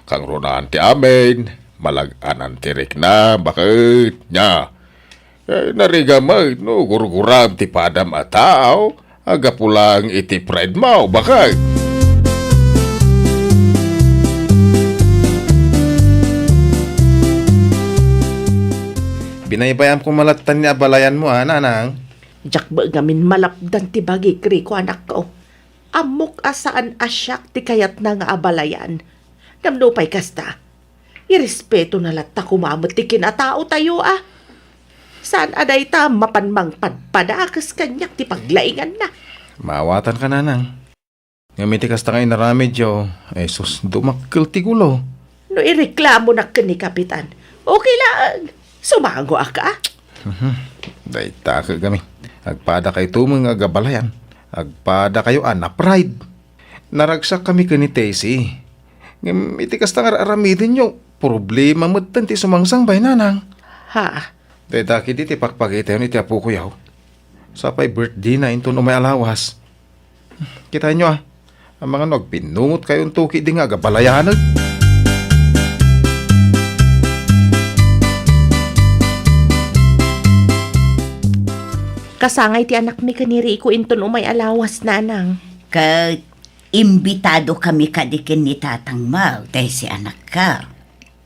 Kangrunaan ti amin, malag-anan ti rikna, baket, nia. Eh, narigat met no gurguram ti padam a tao, a gapu laeng iti pride mo, baket. Binaybayam ko malatan ni abalayan mo, ah, nanang. Diak met ngamin malapdan ti bagik, Rico, anakko. Ammok a saan a siak ti kayatna nga abalayan. Ngem no pay kasta, irespetona latta koma met ti kinataotayo, a. Saan a dayta mapan mangpadpadakes kaniak ti paglainganna. Maawatanka, nanang. Ngem iti kasta nga inaramidyo, ay sus, dumakkel ti gulo. No ireklamonak ken ni Kapitan, okay laeng. Sumangoak, a. Mhm. Dayta ket kami. Agpadakayto met nga agabalayan. Agpadakayo a na-pride. Naragsak kami ken ni Tessie. Ngem iti kasta nga ar-aramidenyo, problema metten ti sumangsangbay, nanang. Ha? Dayta ketdi ti pakpakitayon iti apokoyo. Sapay birthday na inton umay a lawas. Kitaenyo, a. Amangan no agpinnungotkayo intoy ketdi nga agabalayanek. Kasangay ti anakmi ken ni Rico inton umay a lawas, nanang. Ket imbitado kami kadi ken ni tatangmo, Tessie anakko.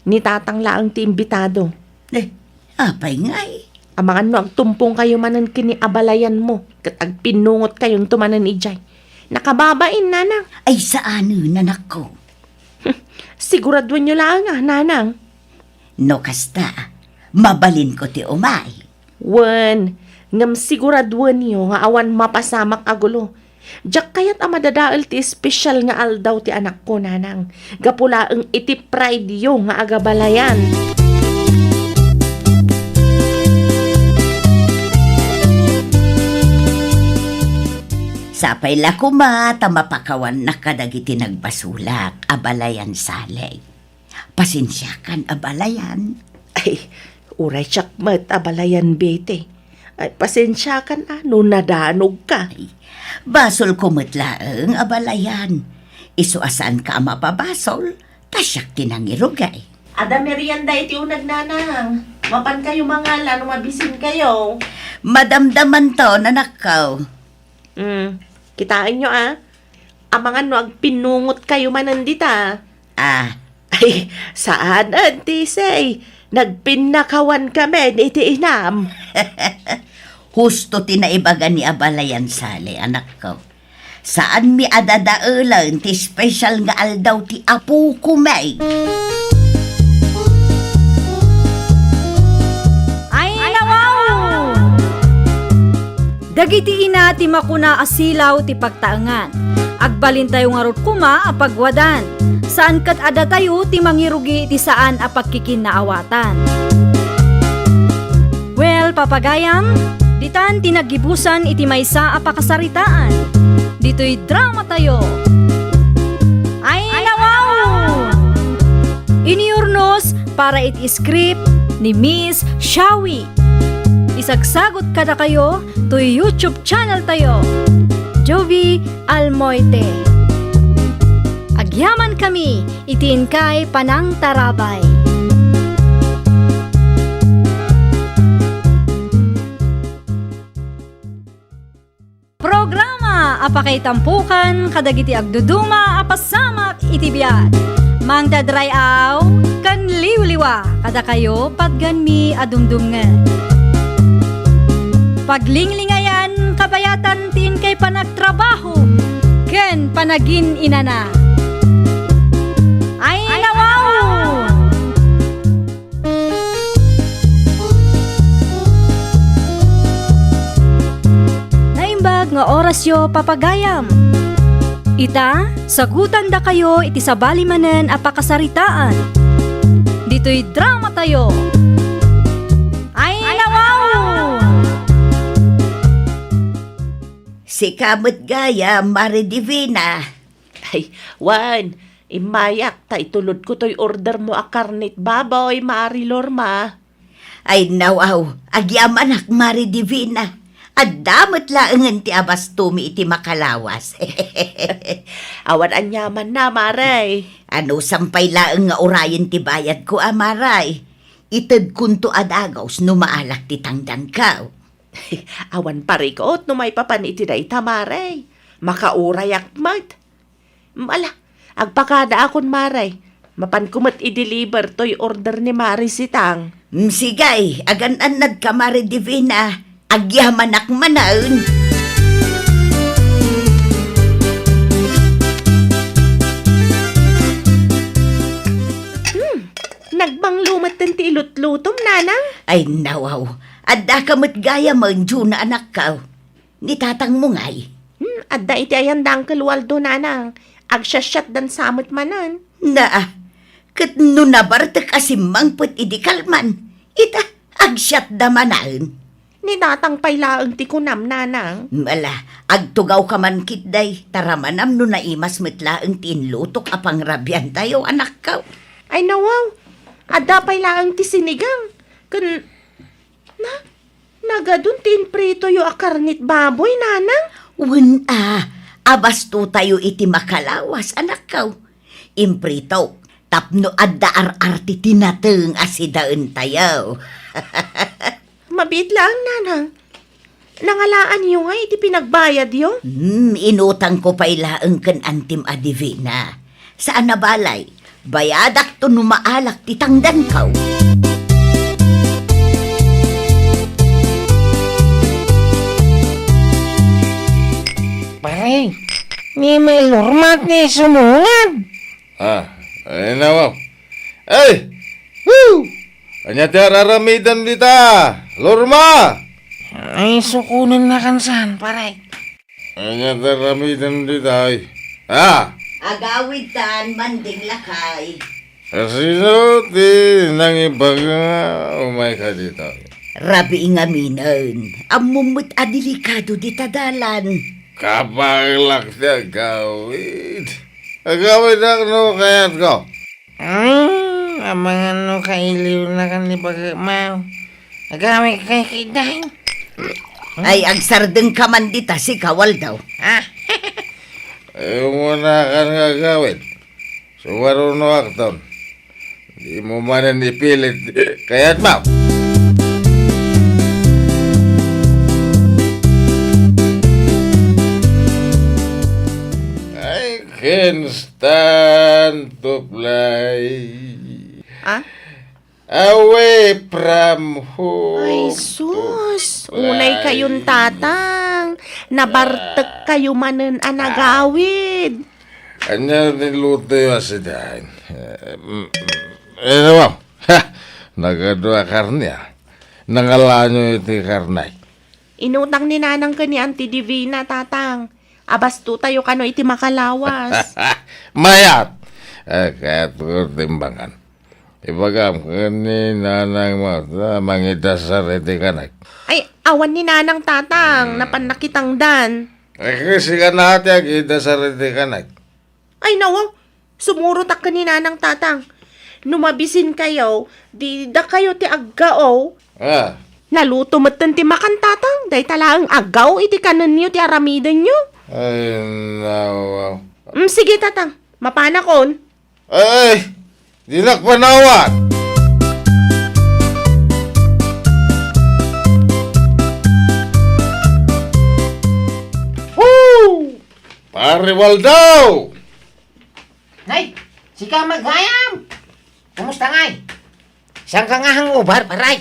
Ni tatang laeng ti imbitado. Eh, apay ngay? Amangan no agtumpongkayo manen ken ni abalayanmo, ket agpinnungotkayonto manen idiay. Nakababain, nanang. Ay, saanen, anakko. Siguraduenyo laeng, a, nanang. No kasta, mabalinko ti umay. Wen, ngem siguraduenyo nga awan mapasamak a gulo. Diak kayat a madadael ti espesyal nga aldaw ti anakko, nanang, gapu laeng iti pride-yo nga agabalayan. Sapay la koma ta mapakawannak kadagiti nagbasolak, abalayan Salay. Pasensiakan, abalayan. Ay, uray siak met, abalayan, Betty. Ay, pasensiakan, a, no nadanogka. Ay, basolko met laeng, abalayan. Isu a saanka a mapabasol, ta siak ti nangirugay. Adda merienda iti uneg, nanang. Mapan kayo mangala no mabisin kayo. Madamdamanto, anakko. Hmm, kitaenyo, a. Amangan no agpinnungotkayo manen dita. Ah. Ay, saan, Auntie Say. Nagpinnakawan kami iti inam. Husto ti naibaga ni Abalayan Sale, anakko. Saanmi a dadaelen ti special nga aldaw ti apokon. Ay, nawaw! Dagiti ina ti makuna a silaw ti pagtaengan. Agbalintayo ngarud koma a pagwadan. Saan ket a datayo ti mangirugi iti saan a pagkikinnaawatan. Well, papagayam, ditan ti naggibusan iti maysa a pakasaritaan. Ditoy dramatayo. Ay, nawaw! Inurnos para iti script ni Miss Shawi. Isagsagot kadakayo toy YouTube channel tayo, Jovie Almoite. Agyaman kami iti inkay panangtarabay. Programa a pakaitampokan kadagiti agduduma a pasamak iti biag. Mangted ray-aw ken liwliwa kadakayo patganmi a dumdumngeg. Paglinglingayan kabayatan ti inkay panagtrabaho ken panagin-inana. Ay, nawaw! Naimbag nga orasyo, papagayam. Ita, sagutandakayo iti sabali manen a pakasaritaan. Ditoy dramatayo. Ay, nawaw! Sika met gayam, Mare Divina. Ay, wen, immayak ta itulodko toy ordermo a karnit baboy, Mari Lorma. Ay, nawaw, agyamanak, Mari Divina. Adda met laengen ti abastomi iti makalawas. Awan aniamanna, Mare. Anusam pay laeng nga urayen ti bayadko, a, Mare. Itedkonto a dagus no maalak ti tangdanko. Awan parikut no maipapan iti dayta, Mare. Makaurayak met. Ala, agpakadaakon, Mare. Mapanko met i-deliver toy order ni Mare Sitang. Mm, sige, agan-annadka, Mare Divina. Agyamanak manen. Hmm, nagbanglo met ti ilutlutom, Nanang. Ay, nawaw. Addaka met gayam, Juna, anakko. Ni tatangmo ngay? Hmm, adda iti ayan da Uncle Waldo, Nanang. Agsiasiatdan sa met manen. Naa, ket no nabartek a simmangpet idi kalman, ita, agsiatda manen. Ni tatang pay laeng ti kunam, Nanang. Ala, agtugawka man ketdi, ta ramanam no naimas met laeng ti inlutok a pangrabiantayo, anakko. Ay, nawaw, adda pay laeng ti sinigang. Ken Na, nagadun ti impritoyo a karnit baboy, Nanang? Wen a, abastotayo iti makalawas, anakko. Impritok, tapno adda ar-ar ti tinateng a sidaentayo. Mabiit laeng, Nanang. Nangalaanyo ngay iti pinagbayadyo? Hmm, inutangko pay laeng ken Antim a Divina. Saan a balay, bayadakto no maalak ti tangdanko. Pare, ni May Lormat ni sumungad. Ah, ay, nawaw. Ay! Woo! Ania ti ar-aramidem dita, Lorma? Ay, sukonen na kansan, pare. Ania ti aramidem dita, ay? Ha? Agawidtan, Manding Lakay. Sino ti nangibaga nga umayka dita? Rabii ngaminen, ammom met a delikado dita dalan. Kabaelak ti agawid. Agawidak no kayatko. Hmm, amangan no kailiwnakan ni Bagmaw. Agawidka ketdi. Ay, agsardengka man dita, sika, Waldo. Ah. Ay, umunakan nga agawid. Sumarunoakton. Dimo manen ipilit. Kayatmo. Instant to fly. Ah? Away from home. Ay, sus. Unay kayon, Tatang. Nabartek kayo manen a nagawid. Ania ti lutoyo a sidaen? Eh, mm, mm. Eh, ano ba? Ha! Nagadu a karne, ah. Nangalaanyo iti karne. Inutang ni Nanang ken ni Auntie Divina, Tatang. Abasto tayo kano iti makalawas. Mayat! Eh, kayatko timbangan. Ibagam ken ni Nanang mo ta mangidasar iti kanek. Ay, awan ni Nanang, Tatang. Hmm. Napan nakitangdan. Eh, kasi ka na ti agidasar iti kanek. Ay, nawaw. Sumurotak ken ni Nanang, Tatang. No mabisin kayo, di dakayo ti aggaw. Ah. Naluto metten ti makan, Tatang. Dayta laeng aggaw iti kanenyo ti aramidenyo. Ay, nawaw. Mm, sige, Tatang. Mapanakon. Ay, dinak panawan. Woo! Pare Waldo! Nay, sika maggayam! Kumusta ngay? Saan ka nga hang ubar, paray?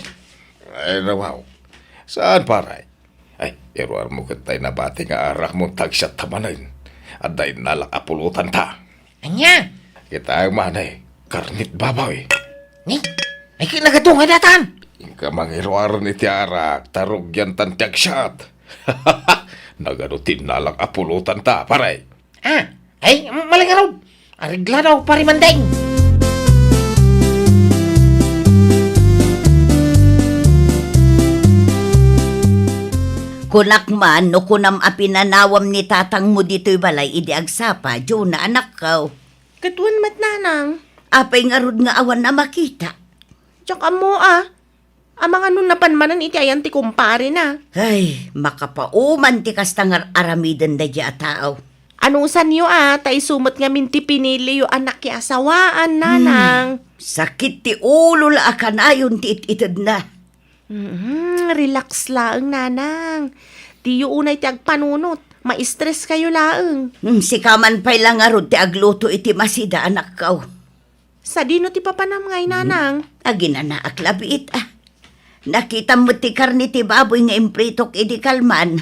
Ay, nawaw. Saan, paray? Ay, iruar mo ket tay nabati nga arak mo tagsiat ta manen. Adda innalak a pulutan ta. Ania? Kita ang manay, karnit baboy. Ni? Ay, kinagato nga datan? Inka mangiruaren iti arak, tarugian tan ti agsiat. Nagano ti innalak a pulutan ta, paray? Ah, ay, malangarod. Areglado, pare Mandeng. Kunak man, no kunam a pinanawam ni tatangmo ditoy balay idi agsapa, Jonah, anakko. Ket wen met, nanang. Apay ngarud nga awan a makita? Diak ammo, a. Amangan no napan manen iti ayan ti kumparena. Ay, makapauman ti kasta nga ar-aramiden daydiay a tao. Anusanyo a, ta isu met ngamin ti piniliyo a nakiasawaan, nanang. Hmm, sakit ti ulo la a kanayon ti it-itedna. Mm, relax laeng, nanang. Diyo unay ti agpanunot. Ma-stress kayo laeng. Hmm, sika man pay la ngarud ti agluto iti masida, anakko. Sadino ti papanam ngay, nanang? Hmm? Aginanaak la biit, a. Nakitam met ti karne ti baboy nga impritok idi kalman.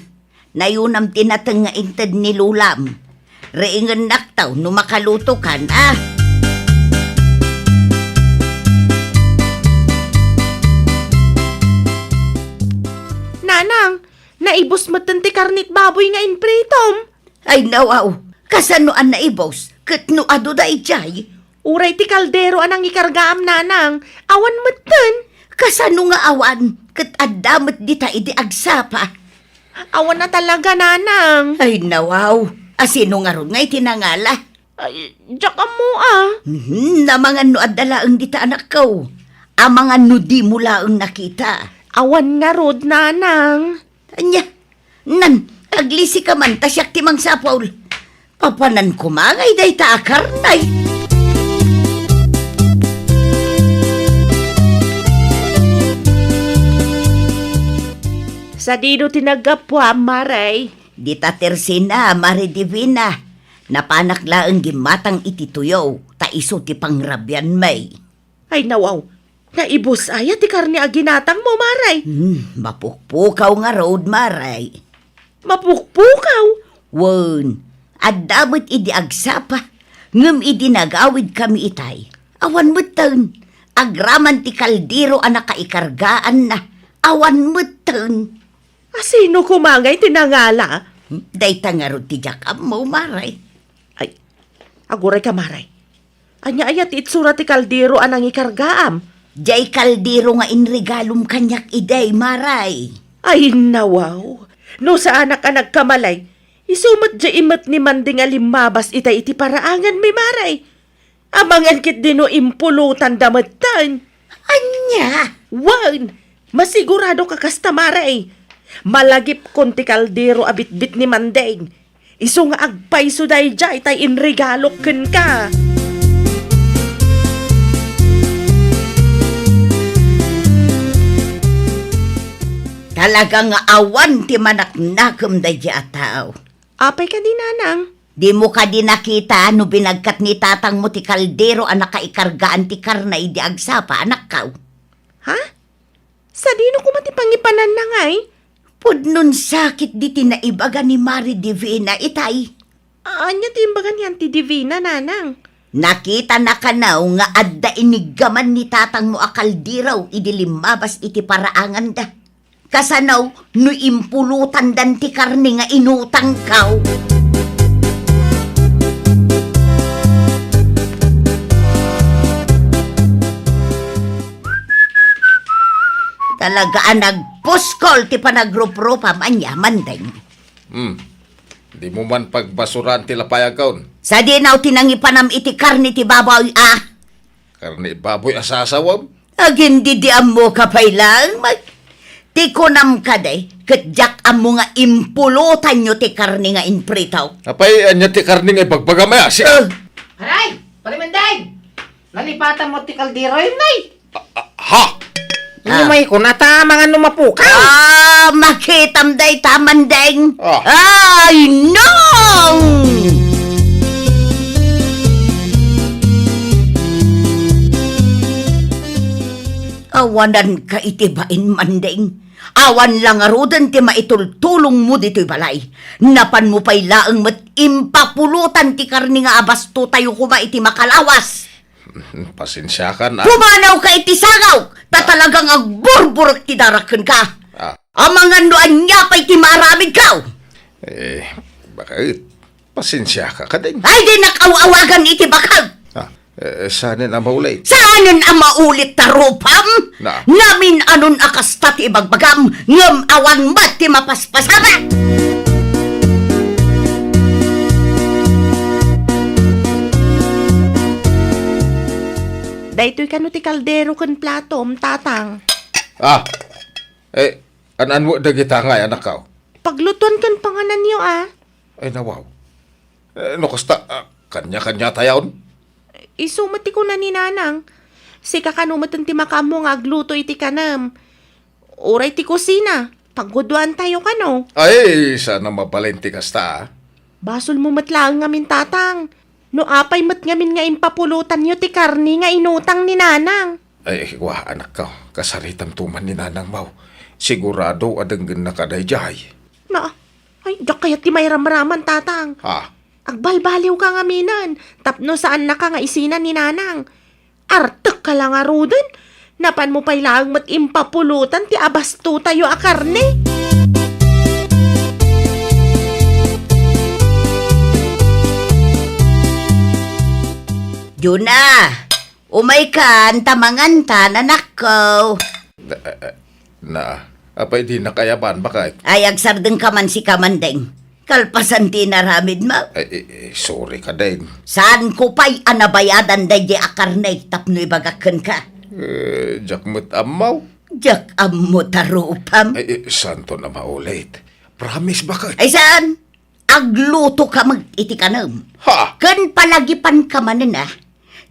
Nayunam ti nateng nga inted ni lolam. Reengennakto no makalutokan, a. Nanang, naibus metten ti karne ti baboy nga impritom. Ay, nawaw. Kasano a naibus? Ket no adu daydiay? Uray ti kaldero a nangikargaam, nanang. Awan metten. Kasano nga awan? Ket adda met dita idi agsapa. Awan a talaga, nanang. Ay, nawaw. Asino ngarud nga iti nangala? Ay, diak ammo, a. Mhm, amangan no adda laeng dita, anakko. Amangan no dimo laeng nakita. Awan ngarud, nanang. Ania, nan, aglisi ka man ta siak ti mangsapul. Papanan koma ngay dayta a karne. Sadino ti naggapuam, Mare? Dita Tersina, Mare Divina. Napanak laeng gimmatang iti tuyo, ta isu ti pangrabianmi. Ay, nawaw. Naibus aya ti karne a ginatangmo, Mare? Hmm, mapukpukaw ngarud, Mare. Mapukpukaw? Wen, adda met idi agsapa, ngem idi nagawidkami itay, awan metten. Agraman ti kaldero a nakaikargaanna, awan metten. Asino koma ngay ti nangala? Hmm, dayta ngarud ti diak ammo, Mare. Ay, aguray ka, Mare. Ania aya ti itsura ti kaldero a nangikargaam? Diay kaldero nga inregalom kaniak idi, Mare. Ay, nawaw. No saanak a nagkamali, isu met diay imet ni Manding a limmabas itay iti paraanganmi, Mare. Amangan ketdi no impulotanda metten. Ania? Wen, masigurado ka kasta, Mare. Malagipkon ti kaldero a bitbit ni Manding. Isu nga agpayso daydiay tay inregalok kenka. Talaga nga awan ti manaknakem daydiay a tao. Apay kadi, nanang? Dimo kadi nakita no binagkat ni tatangmo ti kaldero a nakaikargaan ti karne idi agsapa, anakkaw? Ha? Sadino koma ti pangipananna ngay? Pudnon sakit di ti naibaga ni Mari Divina itay. Ania ti imbaga ni Auntie Divina, nanang? Nakitana kano nga adda iniggaman ni tatangmo a kaldero idi limmabas iti paraanganda. Kasano no impulutandan ti karne nga inutangko? Talaga a nagpuskol ti panagruprupam, ania, Mandeng? Hmm. Dimo man pagbasuraan ti lapayagko. Sadino ti nangipanam iti karne ti baboy, a? Karne baboy a sasawem? Agin di di ammoka pay laeng, Mike. Ti kunam kadi, ket diak ammo nga impulutanyo ti karne nga imprito. Apay, ania ti karne nga ibagbagam, a? Si- Eh. Aray! Pare Mandeng! Nalipatanmo ti kaldero, nay! Ah, ah, ha? Ah. Umay ko na ta, mangan no mapukaw. Ah, makitam dayta, Mandeng. Ah. Ay, nong! Awananka iti bain, Mandeng. Awan la ngaruden ti maitultulongmo ditoy balay. Napanmo pay laeng met impapulutan ti karne nga abastotayo koma iti makalawas. Pasensiakan, a. Pumanawka iti sangawk, ta talagang agburburek ti darak kenka. Ah. Amangan no ania pay ti maaramidko. Eh, bakit? Pasensiaka kadin. Ay, dinak aw-awagan iti bakag. Ah, eh, saanen a maulit? Saanen a maulit ta rupam? Na. Namin-anon a kasta ti ibagbagam, ngem awan met ti mapaspasamak. Daytoy kano ti kaldero ken platom, Tatang? Ah, eh, an-anmo dagita ngay, anakko? Paglutuan ken pangananyo, a. Ay, nawaw. Eh, no kasta, ah, kanya-kanya tayon? Isu met ti kuna ni Nanang. Sika kano met ti makaammo nga agluto iti kanem. Uray ti kusina, pagguduantayo kano. Ay, saan a mabalin ti kasta, a. Basolmo met laeng ngamin, Tatang. No apay met ngamin nga impapulutanyo ti karne nga inutang ni Nanang. Ay, wa, anakko, kasaritanto man ni Nanangmo. Sigurado a denggennaka daydiay. Na, ay, diak kayat ti mairamraman, Tatang. Ha? Agbalbaliwka ngaminen, tapno saannaka nga isina ni Nanang. Artekka la ngaruden, napanmo pay laeng met impapulutan ti abastotayo a karne. Juna, umaykan ta mangantan, anakko. Na, eh, eh, na, apay dinak ayaban, baket? Ay, agsardengka man sika, Mandeng. Kalpasan ti inaramidmo. Ay, eh, eh, sorry kadin. Saanko pay a nabayadan daydi a karne tapno ibagak kenka? Eh, diak met ammo. Diak ammo ta rupam. Ay, eh, saanton a maulit. Promise, baket? Ay, saan? Aglutoka met iti kanem. Ha? Ken palagipanka manen, a.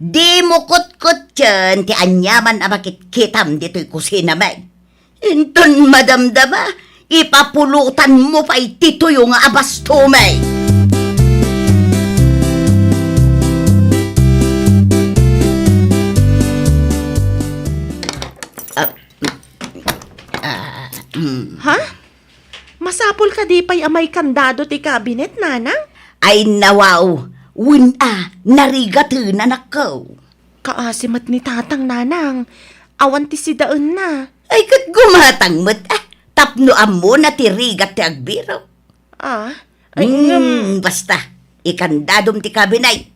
Dimo kutkutien ti aniaman a makitkitam ditoy kusinami. Inton madamdama, ipapulutanmo pay ti tuyo nga abastomi. Ah, ah, mm. Ha? Masapul kadi pay a maikandado ti kabinet, Nanang? Ay, nawaw. Wen a, narigaten, anakko. Kaasi met ni Tatang, Nanang. Awan ti sidaenna. Ay, ket gumatang met, a, tapno ammona ti rigat ti agbirok. Ah, ay, Hmm, ngem- basta, ikandadom ti kabinet.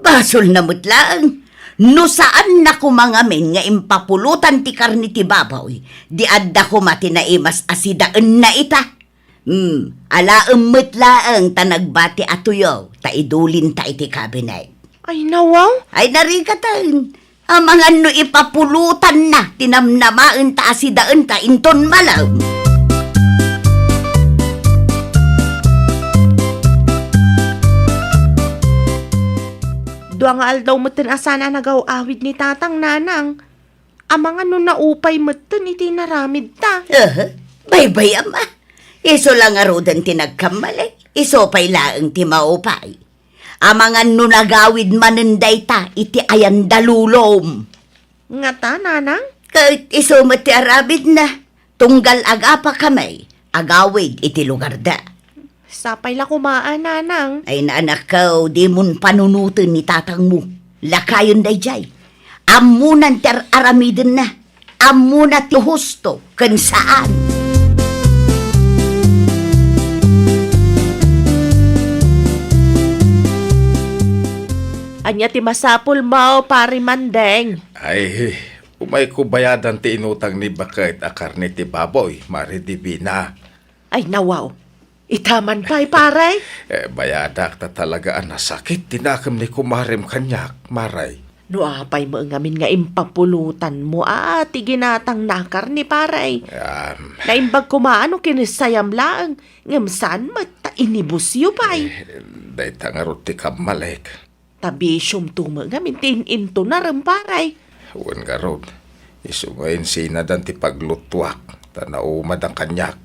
Basolna met laeng. No saanna koma ngamin nga impapulutan ti karne ti baboy, di adda koma ti naimas a sidaenna ita. Hmm, alaem met laeng ta nagbati a tuyo, ta idulinta iti kabinet. Ay, nawaw? Ay, narigaten. Amangan no ipapulutanna ti namnamaenta a sidaenta inton malem. Dua nga aldaw metten a saan a nagaw-awid ni Tatang, Nanang. Amangan no naupay metten iti inaramidta. Aha, baybay-am a. Isu la ngaruden ti nagkammalek, isu pay laeng ti maupay. Amangan no nagawid manen dayta iti ayanda lulom. Ngata, nanang? Ket isu met ti aramidna. Tunggal agapa kami, agawid iti lugarda. Sapay la koma, a, nanang. Ay, anakko, dimon panunoten ni tatangmo. Lakayen daydiay. Ammonan ti ar-aramidenna. Ammona ti husto ken saan. Ania ti masapulmo, Pare Mandeng? Ay, umayko bayadan ti inutang ni baket a karne ti baboy, Mare Divina. Ay, nawaw. Ita man pay, pare? Eh, bayadak ta talaga a nasakit ti nakem ni kumarem kaniak, Mare. No apay met ngamin nga impapulotanmo a ti ginatangna a karne, pare? Am. Naimbag koma no kinessayam laeng, ngem saan met ta inibusyo pay. Eh, dayta ngarud ti kammalek. Ta bisiomto met ngamin ti in-intonarem, pare. Wen ngarud, isu nga insinadan ti paglutuak, ta naumadan kaniak.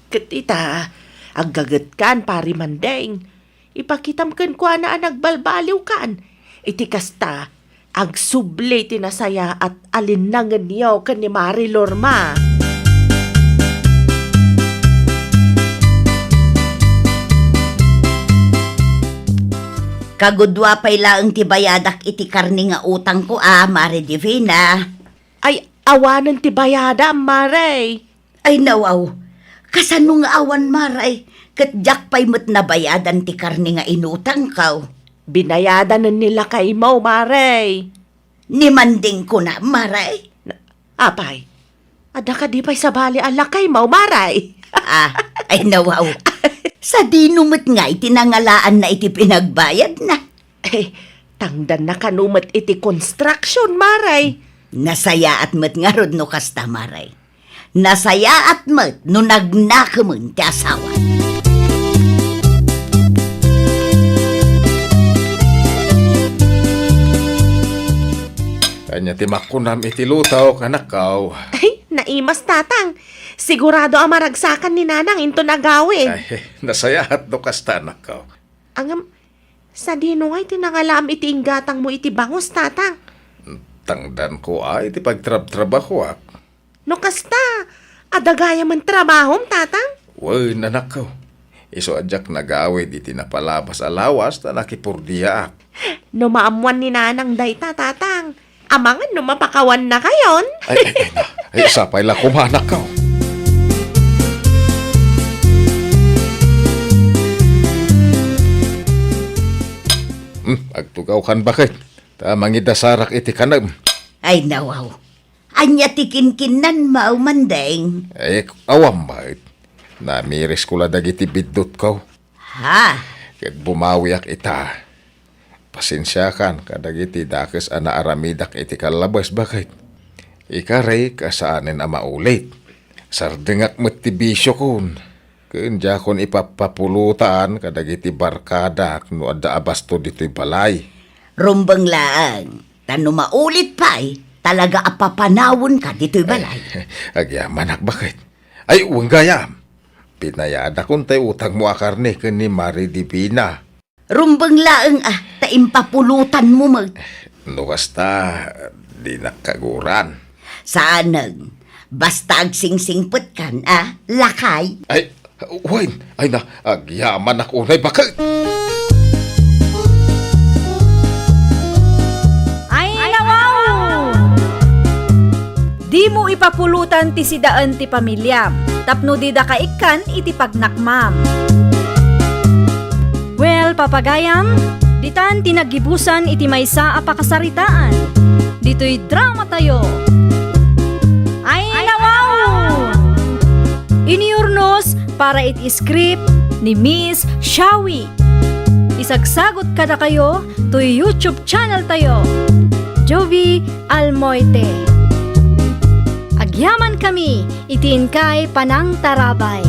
Ket ita, aggagetkan, Pare Mandeng. Ipakitam kenkuana a nagbalbaliwkan. Iti kasta, agsubli ti nasayaat a linnangenyo ken ni Mare Lorma. Kagudua pay laeng ti bayadak iti karne nga utangko a, Mare Divina. Ay, awanen ti bayadam, Mare. Ay, nawaw. Kasano nga awan, Mare? Ket diak pay met nabayadan ti karne nga inutangko. Binayadanen ni lakaymo, Mare. Ni Manding kuna, Mare? Na, apay, adda kadi pay sabali a lakaymo, Mare? Ah, ay, nawaw. Sadino met ngay ti nangalaanna iti pinagbayadna? Eh, tangdanna kano met iti construction, Mare. Nasayaat met ngarud no kasta, Mare. Nasayaat met no nagnakemen ti asawa. Ania ti makunam iti lutaok, anakko? Ay, naimas, Tatang. Sigurado a maragsakan ni Nanang inton agawid. Ay, nasayaat no kasta, anakko. Ngem, sadino ngay ti nangalaam iti inggatangmo iti bangus, Tatang? Tangdanko ay ti pagtrabtrabahoak. No kasta, adda gayamen trabahom, Tatang? Wen, anakko. Isu a diak nagawid iti napalabas a lawas ta nakipurdiaak. No maammuan ni Nanang dayta, Tatang, amangan no mapakawannakayon. Ay, ay, ay, na. Ay, sapay la koma, anakko. Hmm, agtugawkan, baket. Ta mangidasarak iti kanem. Ay, nawaw. Ania ti kinkinnanmo, Mandeng? Eh, awan met. Namirisko la dagiti biddutko. Ha? Ket bumawiak ita. Pasensiakan kadagiti dakes a naaramidak iti kallabes, baket. Ikarik a saanen a maulit. Sardengak met ti bisiokon. Ken diakon ipapapulutan kadagiti barkadak no adda a basto ditoy balay. Rumbeng laeng, ta no maulit pay, talaga a papanawenka ditoy balay. Ay, agyamanak, baket. Ay, wen gayam. Binayadakon tay utangmo a karne ken ni Mare Divina. Rumbeng laeng a, ta impapulutanmo met. No kasta, dinak kaguran. Saanen, basta agsingsingpetkan a, lakay. Ay, wen, ay na, agyamanak unay, baket. Ay, nawaw! Dimo ipapulutan ti sidaen ti pamiliam, tapno dida kaikkan iti pagnakmam. Well, papagayam, ditan ti naggibusan iti maysa a pakasaritaan. Ditoy dramatayo. Ay, nawaw! Iniurnos para iti script ni Miss Shawi. Isagsagot kadakayo toy YouTube channel tayo, Jovi Almoite. Agyaman kami iti inkay panangtarabay.